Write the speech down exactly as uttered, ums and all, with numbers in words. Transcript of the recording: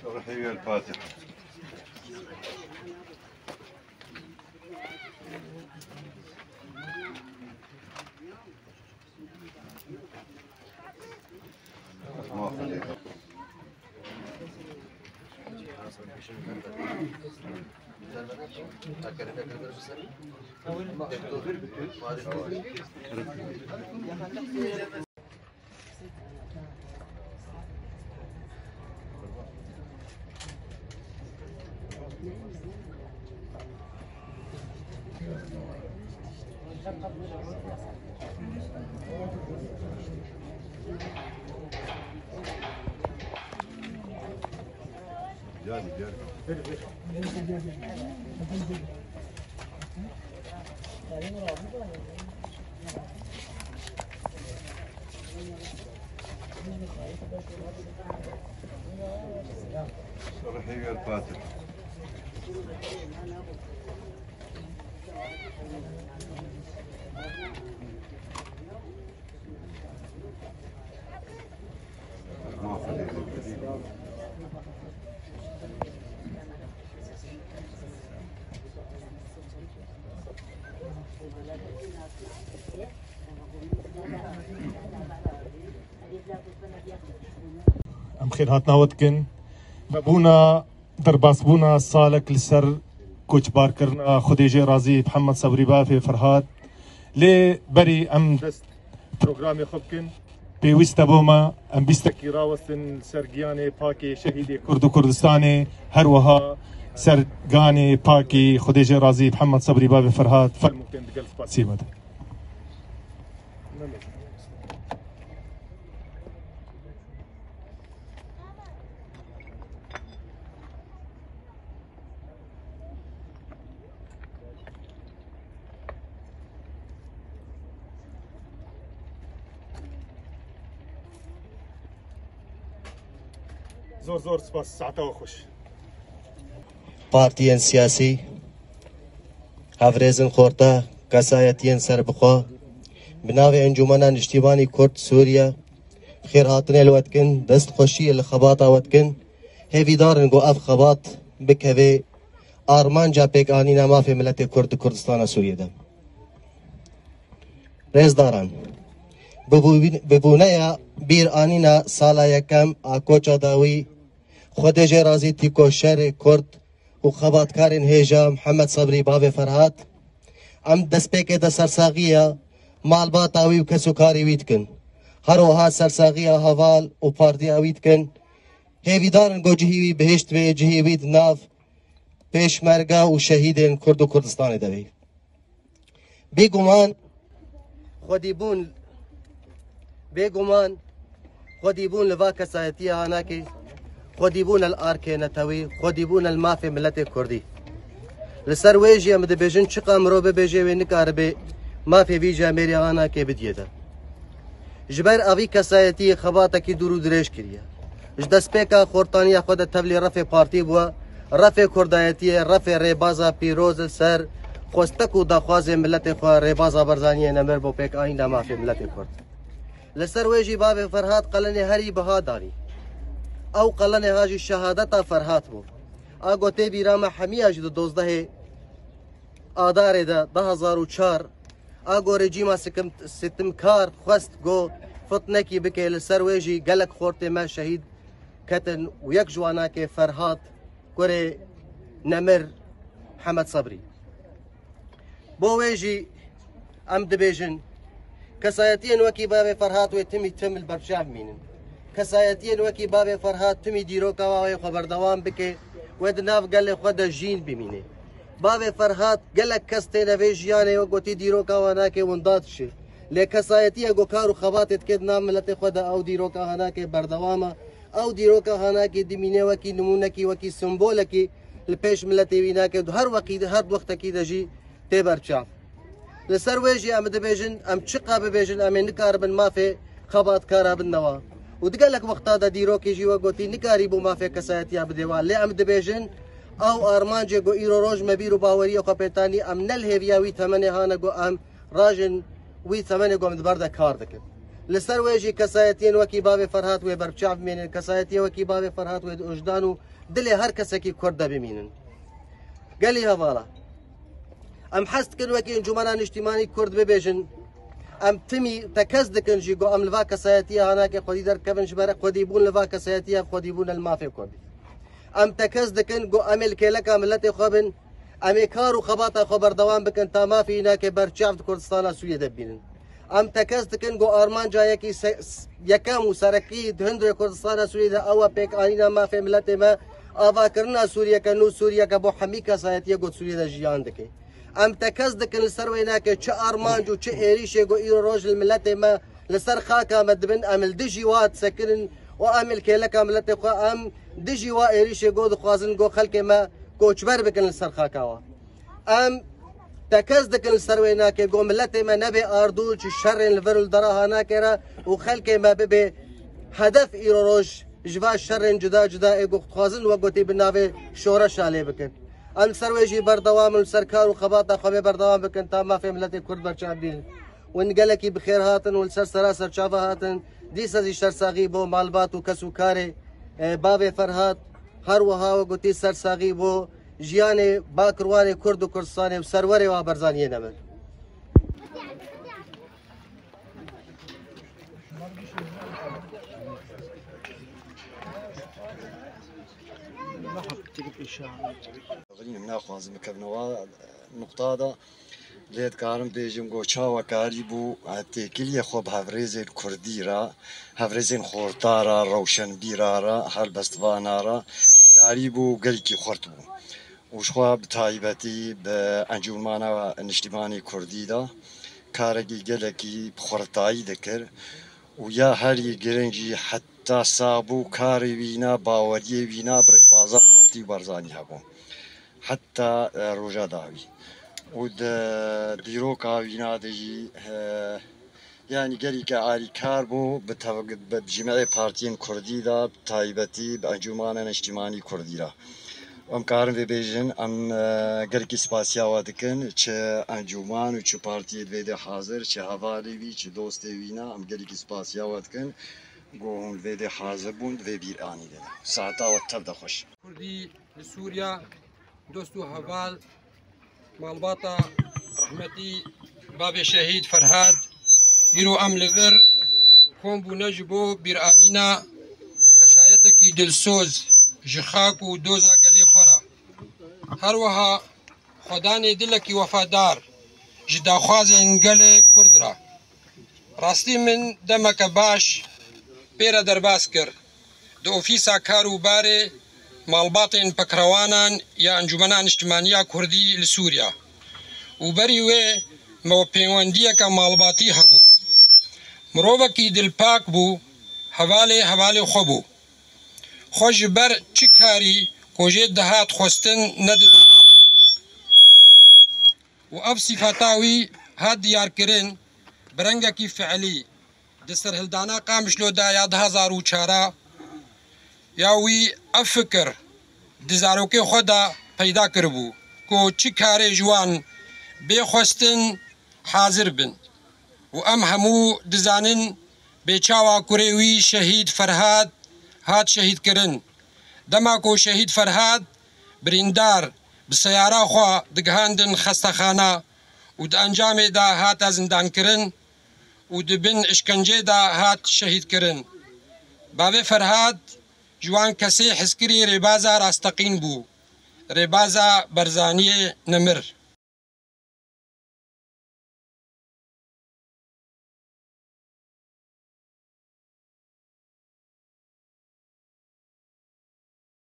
روحي ويا الفاتحة. روحي ويا الفاتحة. Em xêrhatina we dikin. Vebûna Derbasbûna salek li ser koçbarkirina Xwedê jê razî Mihemed Sebrî bavê Ferhat. Lê berî em dest programê xwe bikin, pêwîst e bo me em bîstekî rawestin li ser giyanê pakê şehîdê Kurd û Kurdistanê, her wiha ser ganê pakî Xwedê jê razî Mihemed Sebrî bavê Ferhat. Fermo bikin, digel spasî me de. Zor zor spas, saeta we xweş. Partiyên siyasî, hevrêzin xorta, kesayetiyên serbixwe, bi navê Encûmena Niştîmanî Kurd Sûriye, xêrhatinê li we dikin, destxweşiyê li xebata we dikin. Hêvîdar in ku ev xebat bikeve armanca pêkanîna mafê miletê Kurd di Kurdistana Sûriyê de. Rêzdaran, bi bû-, bi bûneya bîranîna sala yekem a koça dawî, Xwedê jê razî tîko şerê Kurd û xebatkarên hêja Mihemed Sebrî bavê Ferhat, em destpêkê de sersaxiya malbata wî û kes û karê wî dikin. Her wiha sersaxiya heval û partiya wî dikin. Hêvîdar in ku cihî wî bihişt be, cihî wî di nav pêşmerge û şehîdên Kurd û Kurdistanê de be. Bêguman xwedîbûn, bêguman xwedîbûn li va kesayetiya hanakê, xwedîbûn el arkê netewî, xwedîbûn el mafê miletê Kurdî. Li ser wê jî em dibêjin, çiqa mirov bibêje, wê nikaribe mafê vî camêrê hanakê bidiyê de. Ji ber evî kesayetiyê xebatekî dûr û dirêj kiriye. Ji destpêka xortaniya xwe de tevlî refê partî bûye, refê kurdayetiyê, refê rêbaza pîroz li ser xwestek û daxwazê miletê xwe, rêbaza Barzaniyê nemir bo pêkanîna mafê miletê Kurd. Li ser wê jî bavê Ferhat qelenê herî biha danî. Ew qelenê ha jî şehadeta Ferhat bû. A ku tê bîra me hemiya jî di dozdehê Adarê de du hezar û çar, a ku rejîma sikim-, sitimkar xwest ku fitnekî bike, li ser wê jî gelek xortê me şehîd ketin û yek ji wanakê Ferhat, kurê nemir Hemed Sebrî. Bo wê jî em dibêjin, kesayetiyên wekî bavê Ferhat wê timî tim li berpiçav bimînin. Kesayetiyên wekî bavê Ferhat timî dîroka wê xwe berdewam bike, wê di nav gelê xwe de jîn bimîne. Bavê Ferhat, gelek kes têne vê jiyanê, wek gotî, dîroka wan nake winda dişê. Lê kesayetiye ku kar û xebatê dike di nav miletê xwe de, ew dîroka hanake berdewam e. Ew dîroka Hanakê dimîne wekî nimûnekî, wekî simbolekî li pêş miletê wî nake û her wekî de, her wextekî de jî tê berçav. Li ser wê jî em dibêjin, em çiqa bibêjin, em ê nikaribin mafê xebatkara bidine wa. Û di gelek wexta de dîrokê jî we gotî nikarîbû mafê kesayetiya bidê wa. Lê em dibêjin, ew armancê ku îro roj me bîr û baweriya xwe pê tanî, em ne li hêviya wî temenê hane ku em rajin wî temenê ku em di ber de kar dikin. Li ser wê jî kesayetiyên wekî bavê Ferhat wê berçav bimînin, kesayetiyê wekî bavê Ferhat wê di wijdan û dilê her kesekî Kurd de bimînin. Gelî hevala. Em hez dikin wekî Encûmena Niştîmanî Kurd bibêjin, em timî tekez dikin jî ku em li va kesayetiya Hanakê xwedî derkevin, ji ber xwedîbûn li va kesayetiya xwedîbûn li mafê Kurdî. Em tekez dikin ku em ê li kêleka miletê xwe bin, em ê kar û xebata xwe berdewam bikin ta mafê Hanakê berçav di Kurdistana Sûriyê de bibînin. Em tekez dikin ku armanca yekî se-, s-, yekem û serekî di hundirê Kurdistana Sûriyê de ew e pêkanîna mafê miletê me, avakirina Sûriyeke nû, Sûriyeke bo hemî kesayetiyê ku di Sûriyê de jiyan dike. Em tekez dikin li ser wê nake çi armanc û çi êrîşê ku îro roj li miletê me li ser xaka me dibin, em li dijî wa disekinin û em li kêleka miletê xwe, em dijî wa êrîşê ku dixwazin ku xelkê me koçber bikin li ser xaka wa. Em tekez dikin li ser wê nake ku miletê me nebe ardû ji şerên li vir û li dera Hanakê re û xelkê me bibe hedef îro roj ji va şerên cuda cuda ê ku dixwazin wek gotî bi navê şoreşa lê bikin. Em li ser wê jî berdewam in, li ser kar û xebata xwe bê berdewam bikin ta mafê miletê Kurd berçav bînin. Win gelekî bi xêr hatin û li ser sera serçava hatin. Dîsa jî sersaxî bo malbat û kes û karê, e, bavê Ferhat. Her wiha we gotî sersaxî bo jiyanê bakirwanê Kurd û Kurdistanê û serwerê wa Barzaniyê nemir. Min naxwazim bikevnova nuqta da. Lê dikarim bêjim ku çawa karîbû, e, têkiliyê xwe bi hevrêzên kurdî re, hevrêzên xorta re, rewşenbîra re, helbestvana re karîbû gelkî xurt bû. Û jixwe bi taybetî bi Encûmana Niştîmanî Kurdî de karekî gelekî bi xurtayî dikir û ya herî giring jî heta sabû karê wîna, baweriyê wîna bi rêbaza partî û Barzanî hebû. Heta, e, roja dawî. Û di dîroka wîna de jî, e, yanî gelî ke alîkar bû, bi tev-, bi cîmeyê partiyên kurdî de, bi taybetî bi Encûmana Niştîmanî Kurdî re. Em karin vê bêjin, em, e, gelekî spasiya we dikin, çi encûman û çi partiyê di vê de hazir, çi hevalê wî, çi dostê wî ne, em gelekî spasiya we dikin. Ku hûn li vê de hazir bûn, di vê bîranî de. Saeta we tev de xweş. Kurdî li Sûriya, dost û heval, malbata rehmetî bavê şehîd Ferhad, îro em li vir kom bûne ji bo bîranîna kesayetekî dilsoz ji xak û doza gelê xwe re. Her wiha xwedanê dilekî wefadar ji daxwazên gelê Kurd re. Rastî min demeke baş pê re derbas kir. Di ofîsa kar û barê malbatên pekrewanan ya Encûmena Niştimanî ya Kurdî li Sûriya û berî wê me pêwendiyeke malbatî hebû. Mirovekî dilpak bû, hevalê hevalê xwe bû. Xwe ji ber çi karî ku jê dihat xwestin nedid û ev sîfeta wî hat diyarkirin bi rengekî fiilî. Di serhildana Qamişlo de ya du hezar û çar ya wî ev fikir di zarokê xwe de peyda kiribû ku çi karê ji wan bê xwestin hazir bin û em hemû dizanin bê çawa kurê wî şehîd Ferhad hat şehîdkirin. Dema ku şehîd Ferhad birîndar bi seyara xwe digihandin xestexana û di encamê de hate zindankirin, û di bin îşkencê de hat şehîdkirin. Bavê Ferhad ji wan kesê hizkirî rêbaza rasteqîn bû, rêbaza Barzaniyê nemir.